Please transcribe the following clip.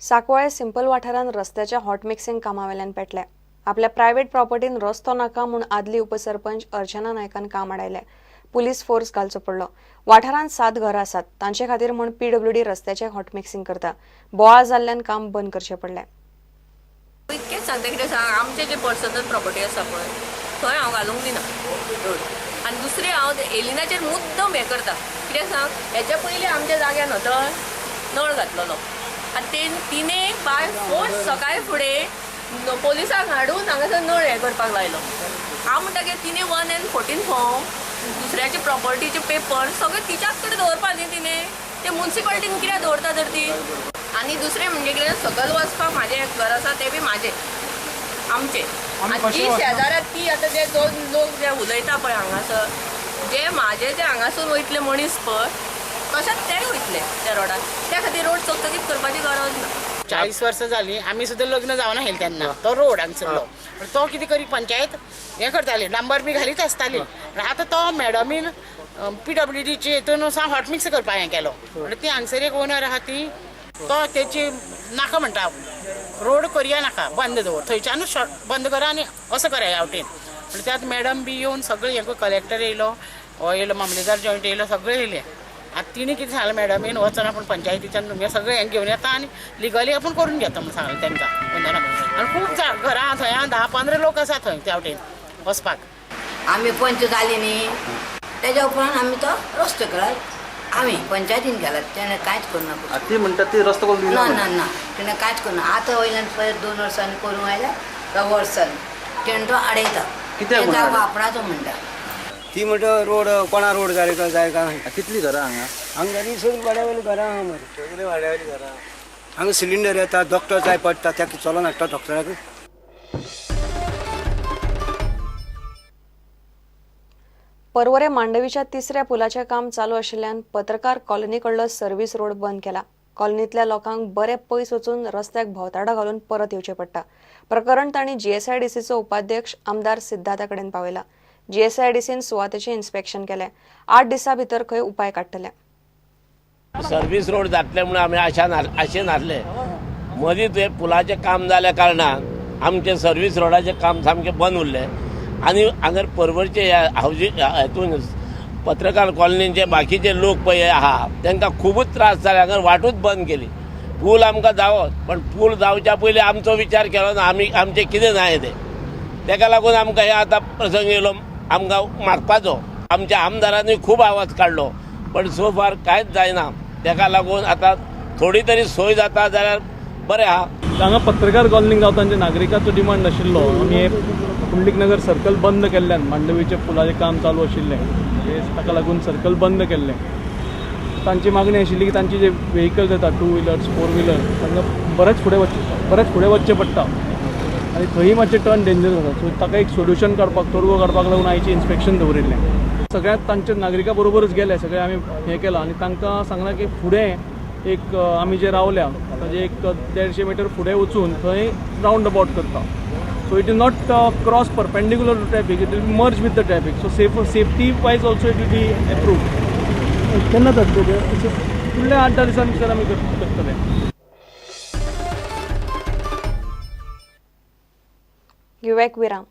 Sancoale simple वाठारांत रस्त्याच्या hot mixing कामावेल्यान पेटले. आपल्या प्रायव्हेट प्रॉपर्टीन रस्तो नाका म्हूण आदली उपसरपंच अर्चना नायकान काम आडायलें. पुलीस फोर्स घालचो पडलो. वाठारांत 7 घरां आसात, तांचे खातीर म्हूण पीडब्ल्यूडी रस्त्याचें हॉट मिक्सिंग करता. बोवाळ जाल्ल्यान काम बंद करचें पडलें. इतकेंच सांगता, कितें सांग, आमचे जे पर्सनल प्रॉपर्टी आसा पळय थंय हांव घालूंक दिना रोड. आनी दुसरें हांव एलिनाचेर मुद्दम हें करता, कित्याक सांग, हेच्या पयलीं आमच्या जाग्यार न्हय नळ घातलेलो आनी तिणें बाय फोर्स सकाळ फुडें पोलिसांक हाडून हांगासर नळ हें करपाक लायलो. हांव म्हणटा की तिणें 1 and 14 form, दुसऱ्याचे प्रॉपर्टीचे पेपर सगळे तिच्याच कडेन दवरपा न्ही तिणें, ते मुन्सिपालिटीन कित्याक दवरता तर ती. आनी दुसरें म्हणजे कितें, सकयल वचपाक म्हाजें एक घर आसा तें बी म्हाजें आमचें. आनी ती शेजाऱ्याक ती आतां जे दोन लोक जे उलयता पळय हांगासर, जे म्हाजे जे हांगासून वयतले मनीस पळय तशेंच तेय वयतले त्या रोडार, त्या खातीर रोड चकचकीत करपाची गरज ना. 40 वर्सां जाली आमी सुद्दां लग्न जावना आसलें तेन्ना तो रोड हांगसरलो. तो कितें करी पंचायत हें करताली, डांबर बी घालीत आसताली. आतां तो मॅडमीन पीडब्ल्यूडीची हितून हॉट मिक्स करपाक हें केलो. म्हणल्यार ती हांगसर एक ओनर आहा ती तो तेची नाका म्हणटा, रोड करया नाका, बंद दवर, थंयच्यानूच शॉर्ट बंद करा आनी असो करा ह्या वटेन. म्हणल्यार त्यात मॅडम बी येवन सगळें हें कलेक्टर येयलो, हो येयलो, मामलेदार जॉयंट येयलो, सगळें येयले. आतां तिणें कितें सांगलें मॅडमीन, वचोन आपूण पंचायतीच्यान तुमगें सगळें हें घेवन येता आनी लिगली आपूण करून घेता म्हूण सांगलें तांकां. आनी खूब घरां थंय 10-15 लोक आसा थंय त्या वटेन वचपाक. आमी पंच जाली न्ही तेज्या उपरांत आमी तो रस्तो केला, आमी पंचायतीन केला, तेणें कांयच करूं ना. ती म्हणटा ती रस्तो करून ना ना ना, तेणें कांयच करूं ना. आतां वयल्यान पळय 2 वर्सांनी करूंक आयल्या तो वर्सान तेणें तो आडयता, कित्याक आपणाचो म्हणटा. ती म्हणटा रोड कोणा रोड जाय काय जाय काय. कितली घरां हांगा? हांगा घरी सगळीं भाड्या वयलीं घरां आहा मरे, सगळीं भाड्या वयलीं घरां. हांगा सिलिंडर येता, डॉक्टर जाय पडटा, त्या चलोन हाडटा डॉक्टराक. पर्वरे मांडवीच्या तिसऱ्या पुलाचें काम चालू आशिल्ल्यान पत्रकार कॉलनी कडलो सर्व्हिस रोड बंद केला. कॉलनींतल्या लोकांक बरे पयस वचून रस्त्याक भोंवताडो घालून परत येवचें पडटा. प्रकरण तांणी जीएसआयडीसीचो उपाध्यक्ष आमदार सिद्धार्था कडेन पावयला. जीएसआयडीसीन सुवातेचें इन्स्पेक्शन केलें. 8 दिसां भितर खंय उपाय काडटले. सर्व्हिस रोड जातले म्हणून आमी आशेन आसले. मदींच हे पुलाचें काम जाल्या कारणान आमचें सर्व्हिस रोडाचें काम सामकें बंद उरलें. आनी हांगर पर्वरचे ह्या हावजींग हेतून पत्रकार कॉलनीचे बाकीचे लोक पळय आहा तांकां खुबूच त्रास जाले. हांगर वाटूच बंद केली. पूल आमकां जावत, पण पूल जावच्या पयलीं आमचो विचार केलो ना, आमी आमचें कितें जाय तें. ताका लागून आमकां हे आतां प्रसंग येयलो आमकां मागपाचो. आमच्या आमदारांनी खूब आवाज काडलो पण सो फार कांयच जायना. ताका लागून आतां थोडी तरी सोय जाता जाल्यार बरें आहा. हांगा पत्रकार कॉलनीक गावता तांच्या नागरिकांचो डिमांड आशिल्लो. आमी हे पुंडलीक नगर सर्कल बंद केल्ल्यान मांडवीचें पुलाचें काम चालू आशिल्लें, ताका लागून सर्कल बंद केल्लें. तांची मागणी आशिल्ली की तांची जे व्हेकल्स येता 2 व्हिलर्स 4 व्हिलर तांकां बरेच फुडें वचचें पडटा आनी थंय मातशें टर्न डेंजरस आसा. सो ताका एक सोल्युशन काडपाक, तोडगो काडपाक लागून आयचें इन्स्पेक्शन दवरिल्लें. सगळ्यांत तांच्या नागरिकां बरोबरच गेले, सगळे आमी हें केलां आनी तांकां सांगलां की फुडें एक आमी जे रावल्या ताजे एक 150 मिटर फुडें वचून थंय रावंड अबाउट करता. So it is not cross perpendicular to traffic, it will merge with the traffic. So safety wise also it will be approved. केन्ना जातलें? फुडल्या 8-10 दिसां भितर आमी करतले. घेवया एक विराम.